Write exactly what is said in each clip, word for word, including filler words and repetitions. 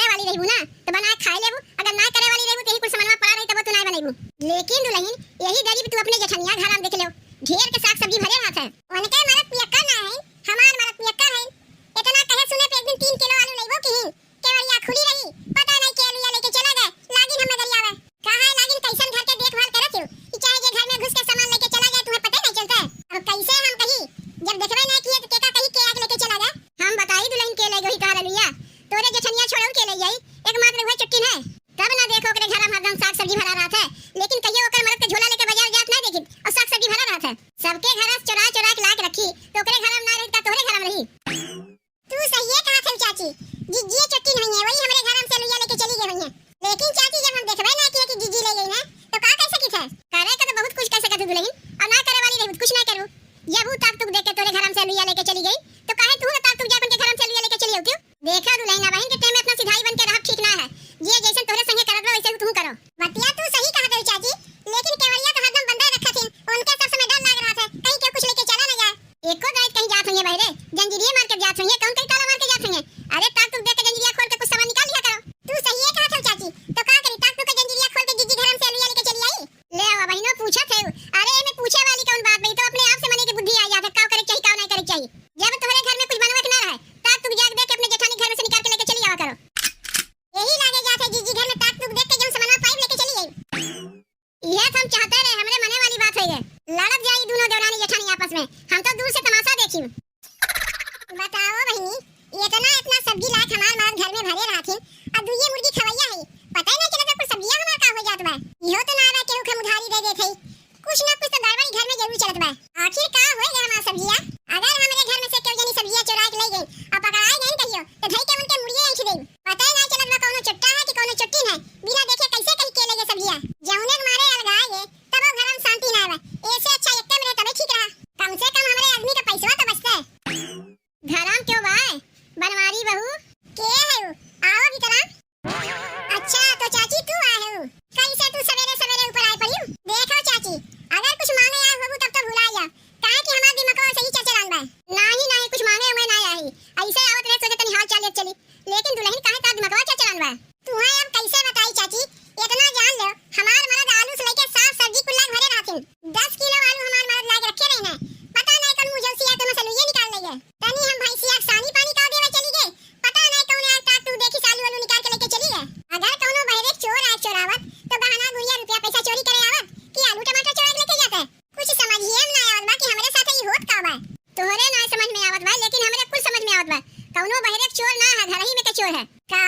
करे वाली रहबू ना, तो बनाए खाए लेबू, अगर ना करे वाली रहबू, तो यही कुल सामानवा पड़ा रही, तब तू ना बनैबू। लेकिन दुलहिन, यही गरीब तू अपने जेठनिया घरा में देख लेव, ढेर के साग सब्जी भरे रहत है। उनके मरद पियक्कड़ ना है, हमार मरद पियक्कड़ है। इतना कहे सुने पे एक दिन तीन किलो आलू लेबो की ही, केवड़िया खुली रही, पता नहीं के लुइया लेके चला गए, लागिन हमें गरियावे। कहा है लागिन कैसन घर के देखभाल करत हो, कि चाहे जे घर में घुस के सामान लेके चला जाए, तुम्हें पता ही नहीं चलता है। अब कैसे हम कही, जब देखबे नहीं किए तो केका कही के आके लेके चला जाए? हम बताई दुलहिन के ले गई तोहरा लुइया, तोरे जेठनिया छोड़ो के ले आई, एकमात्र वह चुट्टी है। तब ना देखो ओकरे घर में हरदम साग सब्जी भरा रहत है, लेकिन कहियो ओकर मरद के झोला लेके बाजार जात ना देखी और साग सब्जी भरा रहत है। सबके घर से चोरा चोरा के ला के रखी, तो ओकरे घर में ना रही, का तोहरे घर में रही? तू सहिए कहत हऊ चाची, जिज्जिए चोट्टी नहीं है, वही हमरे घर में से लुइया लेके चली गई हुई है। लेकिन चाची, जब हम देखबे ना किए कि जिज्जी ले गई है, तो का कर सकित है? करे का तो बहुत कुछ कर सकत हूँ दुलहिन, और ना करे वाली रही कुछ ना करू। जब वो ताक तुक देख के तोरे घर में से लुइया लेके चली गई, तो काहे तू ना ताक तुक जाए अपन के घर में से लुइया लेके चली आऊ क्यों? देखा दुलहिन, अब के टाइम में इतना सिधाई बन के रहब ठीक ना है। जे जैसन तोरे संगे करत बा, वैसे तू करो। बतिया तू सही कहत हऊ चाची, लेकिन केवड़िया तो हरदम बंदे रखत हिन, उनके सब समय डर लाग रहत है, कहीं के कुछ लेके चला ना जाए। एको दाई कहीं जात होइए बहरे, जंजीरिये मार के जात होइए, कौन कहीं ताला मार के जात होइए? अरे ताक तुक देख के जंजीरिया खोल के कुछ सामान निकाल लिया करो। तू सही है कहत हो चाची, तो का करी, ताक तुक के जंजीरिया खोल के जिज्जी घर में से लुइया लेके चली आई? ले आवा बहिनो, पूछत है। अरे एमे पूछे वाली कौन बात बा, तो अपने आप से मने की बुद्धि आ जात है, का करे के चाहिए, का नहीं करे के चाहिए। जब तोहरे घर में कुछ बनवे के ना रहे, ताक तुक जाके देख के अपने जेठानी घर में से निकाल के लेके चली आवा करो। यही लागे जात है जिज्जी घर में ताक तुक देख के जौन सामानवा पाइब लेके चली आई। इहे तो हम चाहते रहे, हमरे मने वाली बात है ये। लड़त जाई दोनों देवरानी जेठानी आपस में, हम तो दूर से तमाशा देखी। बताओ बहिनी, इतना इतना सब्जी लायक हमार मरद घर में भरे रहथिन, अब दुइये मुर्गी खवैया है, पता ही नहीं चलत कुल सब्जिया हमार का हो जात बा। इहो तो ना आवे केहू के हम उधारी दे देत है, कुछ ना कुछ तो गड़बड़ी घर में जरूर चलत बा। आखिर का होए गए हमार सब्जिया? अगर हमरे घर में से केहू जनी सब्जिया चोरा के ले गई और पकड़ाए गई कहियो, तो धई के उनके मुड़िए ऐंठ देब। पता ही नहीं चलत बा कौनो चुट्टा है कि कौनो चुट्टी है, बिना देखे कैसे कहीं के ले गए सब्जिया। जौने के मारे अलगाए गए, तब वो घर में शांति ना आवे। ऐसे अच्छा एक में रहे तबे ठीक रहा, कम से कम हमरे आदमी का पैसवा तो बचते। घरम क्यों बा बनवारी बहू? के है उ? आओ भीतरा। अच्छा, तो चाची तू आए हो? कैसे तू सवेरे सवेरे ऊपर आए पड़ी? देखो चाची, अगर कुछ मांगे आए होबू तब तो भुला जा, काहे कि हमार दिमागवा सही चलचलान बा। नाही, नाही, कुछ मांगे हुए ना आई, ऐसे आवत रहे, सोचे तनी हाल चाल लेत चली, लेकिन दुलहिन काहे तार दिमागवा चलचलान बा? तुहे अब कैसे बताई चाची, इतना जान लो, हमार मरद आलू से लेके साग सब्जी कुल्ला घरे रहथिन। दस किलो आलू हमार मरद लाके रखे रहे हैं। पता नहीं कौन मुझे सिया तुम से लुइये निकाल ले गए। तनी हम भैंसिया के सानी पानी का देवे चली गए। पता नहीं कौन यार ताक तू देखी सालू आलू निकाल के लेके चली गए। अगर कौनो बहरे चोर आए चोरावत, तो गहना गुड़िया रुपया पैसा चोरी करे आवत, कि आलू टमाटर चोरा के लेके जाते? कुछ समझिए में ना आवत बा कि हमरे साथ ई होत का बा। तोहरे ना समझ में आवत बा, लेकिन हमरे कुल समझ में आवत बा। कौनो बहरे के चोर ना है, घर ही में के चोर है। का?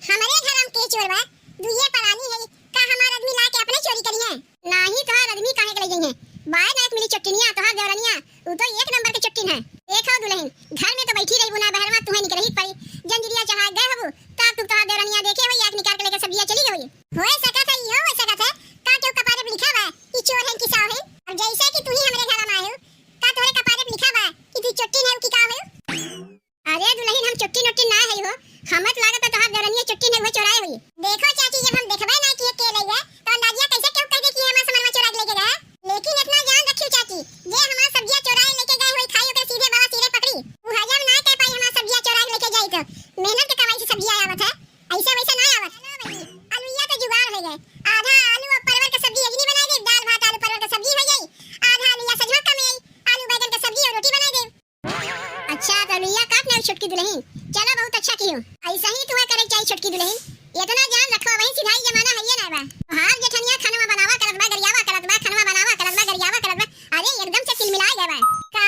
हमरे घर में के चोर बा? दुइये परानी है, का हमार आदमी ला के अपने चोरी करी है? नाही, तोहार आदमी काहे के ले गई है? बाय ना एक मिली चोट्टिनिया, तोहार देवरनिया, उ तो एक नंबर के चोट्टिन है। देखो दुलहिन, घर में तो बैठी रही बुना, बहरवा तुहे निकलही पड़ी। जंजीरिया चढ़ा गए हबू, ताक तुक तोहार देवरनिया देखे हुई, आँख निकाल के लेके सब्जिया चली गई। होए सकत है, इहो हो सकत है, का केहू कपारे पे लिखा बा कि चोर है कि साव है? अब जैसे कि तू ही हमरे घर में आए हो, का तोहरे कपारे पे लिखा बा कि तू चोट्टिन है कि का हो? अरे दुलहिन, हम चोट्टिन ओट्टिन ना है हो, हमत लागत बा तोहार देवरनिया चोट्टिन है, वही चोराए हुई। देखो चाची, जब हम देखबे ना किए के ले गए, तो अंदाजिया कैसे केहू कह दे कि हमार सामानवा चोरा के लेके गए? लेकिन इतना जान रखियो चाची, जे हमार सब्जिया चोराए लेके गए हुई खाई, ओकरे सीधे बवा सिरे पकड़ी। उ हजम ना कर पाई हमार सब्जिया चोरा के लेके जाई तो। मेहनत के कमाई से सब्जिया आवत है, ऐसे वैसे ना आवत। चलो भाई, अलुइया तो जुगाड़ हो गए, आधा आलू और परवल के सब्जी अजनी बनाई दे, दाल भात आलू परवल के सब्जी हो जाई, आधा अलुइया सजमक्का में आई, आलू बैगन के सब्जी और रोटी बनाई दे। अच्छा, तो अलुइया काट ले छोटकी दुलहिन, चलो बहुत अच्छा कियो। ऐसा ही तुम्हें करे चाहिए छोटकी दुलहिन, इतना जान रखो, वही सिधाई जमाना है ये ना बा। हार जेठनिया खनवा बनावा करत बा, गरियावा करत बा, खनवा बनावा करत बा, गरियावा करत बा। अरे एकदम से तिलमिला गए बा। का?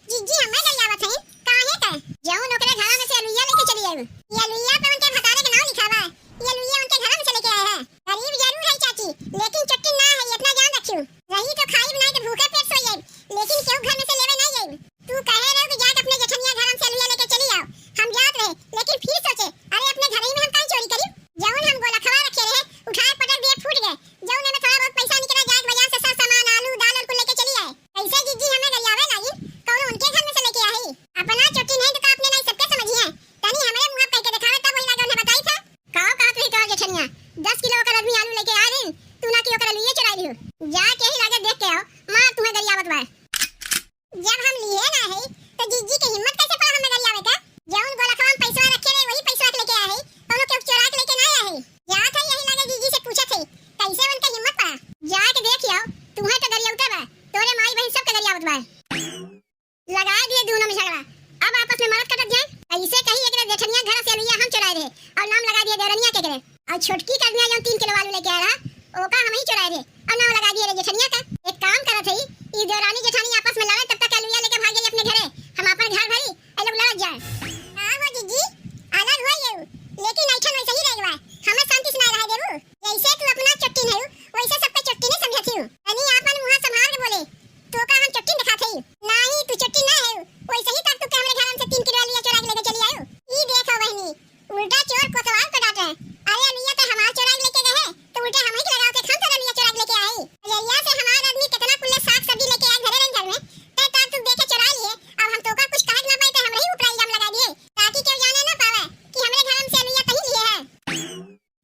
जिज्जी हमें गरियावत है, काहे का? जौन ओकरे घरा में से अलुइया लेके चली आए। ये अलुइया पे उनके भतारे के नाम लिखा बा। ये अलुइया उनके घरा में से लेके आए हैं। गरीब जरूर है चाची, लेकिन चट्टी ना है, इतना जान रखियो। रही तो खाई बनाई के भूखे पेट सो जाए, लेकिन केहू घर में से लेवे नहीं जाए। तू कहे रहे कि जाके अपने जेठनिया घर से अलुइया लेके चली आओ। हम जात रहे, लेकिन फिर सोचे, अरे अपने घर ही में हम काहे चोरी करी? जौन हम गोलखवा रखे रहे, उठाए पटक दिए, फूट गए। जौन में थोड़ा बहुत पैसा निकला, जाए बाजार से सब सामान, आलू, दाल और कुल लेके चली आए। कैसे जिज्जी हमें गरियावे लागी, कौनो उनके घर में से लेके आई? अपना चोटी नहीं तो का अपने नहीं सबके समझिए। तनी हमरे मुँह कह के दिखावे तब रहे और नाम लगा दिए देवरनिया के करे। और छोटकी कनिया जौन तीन किलो आलू लेके आए रहा, ओका हमहीं चोराए रहे और नाम लगा दिए रहे जेठनिया का। एक काम करत है, ई देवरानी जेठानी आपस में लड़े, तब तक अलुइया लेके भाग जाई अपने घरे, हम आपन घर भरी, ए लोग लड़त जाए। हाँ हो जीजी, अलग हो गयू, लेकिन ऐठन वैसे ही रह गवा, हमें शांति से ना रह देबू। जैसे तू अपना चोट्टिन है, वैसे सबके चोट्टिन ही समझत हूँ। तनी आपन मुँह संभाल के बोले, तो का हम चोट्टिन दिखात हई? नाही, तू चोट्टिन ना है, वैसे ही तक तू के हमरे घर से तीन किलो आलू चोरा के लेके चली आयो। ई देखो बहनी, उल्टा चोर कोतवाल को डांटे। अरे अलुइया तो हमार चोरा के लेके गए हैं, तो उल्टे हम ही के लगाओ के खान तो अलुइया चोरा के लेके आई। बजरिया से हमार आदमी कितना कुल्ले साग सब्जी लेके आए घरे रही घर में, ते ताक तुक देखे चोरा लिए। अब हम तोका कुछ कहे के ना पाई, तो हमरे ही ऊपर इल्जाम लगा दिए, ताकि केहू जाने ना पावे कि हमरे घर से अलुइया तही लिए है।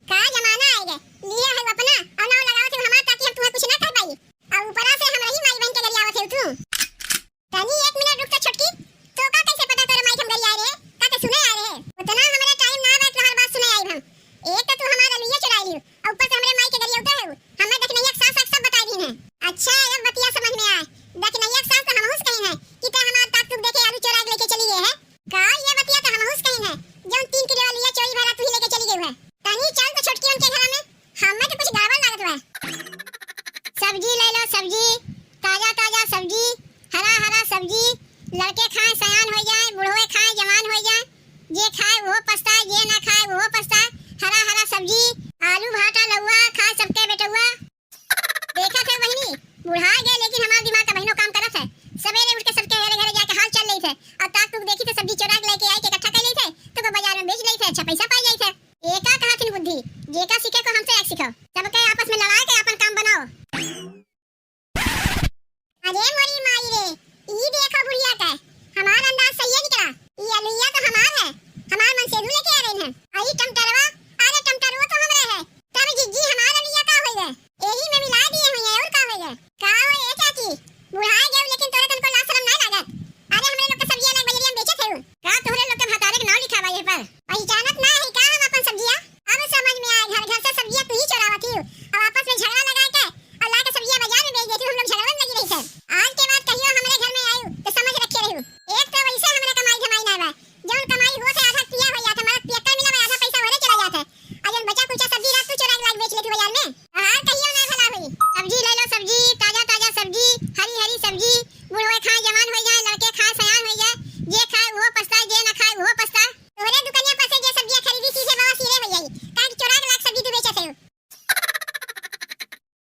का जमाना आए गए, लिए है अपना और नाव लगाओ थे हमार, ताकि हम तुम्हें कुछ ना कह पाई। और ऊपरा से हमरे ही माई बहन के गरियावत है तू। तनी एक मिनट रुक तो छोटकी, तो का कैसे पता तोरे माई के हम गरियाए रहे? का ते सुने आए रहे? उतना हमरे टाइम ना बा तोहार बात सुने आई हम। एक तो तू हमार अलुइया चुराई लियो, और ऊपर से हमरे माई के गरियावते है। हमें दखनैया के सास आके सब बताई दी है। अच्छा, अब बतिया समझ में आए। दखनैया के सास तो हमहूँ से कही है कि ते हमार ताक तुक देखे आलू चोरा के लेके चली गए है। का ये बतिया तो हमहूँ से कही है, जौन तीन किलो अलुइया चोरी भरा तू ही लेके चली गई है। तनी चल तो छोटकी उनके घर में, हमें तो कुछ गड़बड़ लागत बा। सब्जी ले लो, सब्जी, ताजा ताजा सब्जी, हरा हरा सब्जी, लड़के खाए सयान हो जाए, बुढ़वे खाए जवान हो जाए, जे खाए वो पछताए, जे ना खाए वो पछताए। हरा हरा सब्जी, आलू भाटा लौआ खाए सबके बेटौआ। देखत है बहिनी, बुढ़ा गए लेकिन हमार दिमाग का बहिनो काम करत है। सवेरे उठ के सबके घरे घरे जाके हाल चाल लेत है, और ताक तुक देखी थे सब्जी चोरा के लेके आई के इकट्ठा कर लेत है, तो को बाजार में बेच लेत है, अच्छा पैसा पाई जाइत है। एका कहत हिन बुद्धि, जेका सीखे को हमसे एक सीखो। सबके आपस में लड़ाए के अपन काम बनाओ। अरे मोरी माई रे, ई देखो बुढ़िया के, हमार अंदाज सही है निकला। ई अलुइया तो हमार है, हमार मनसेधु लेके आ रही है। और ई टमटरवा, अरे टमटरवा तो हमरे है। तब जिज्जी हमार अलुइया का होई गए? एही में मिला दिए हुई है और का होई गए? का हो ए चाची, बुढ़ाए गए लेकिन तोरे तनको लाज शरम ना लागत? अरे हमरे लोग के सब्जियां ना बजरिया में बेचत है। का तोहरे लोग के भतारे के नाव लिखा बा ये पर? पहचानत ना है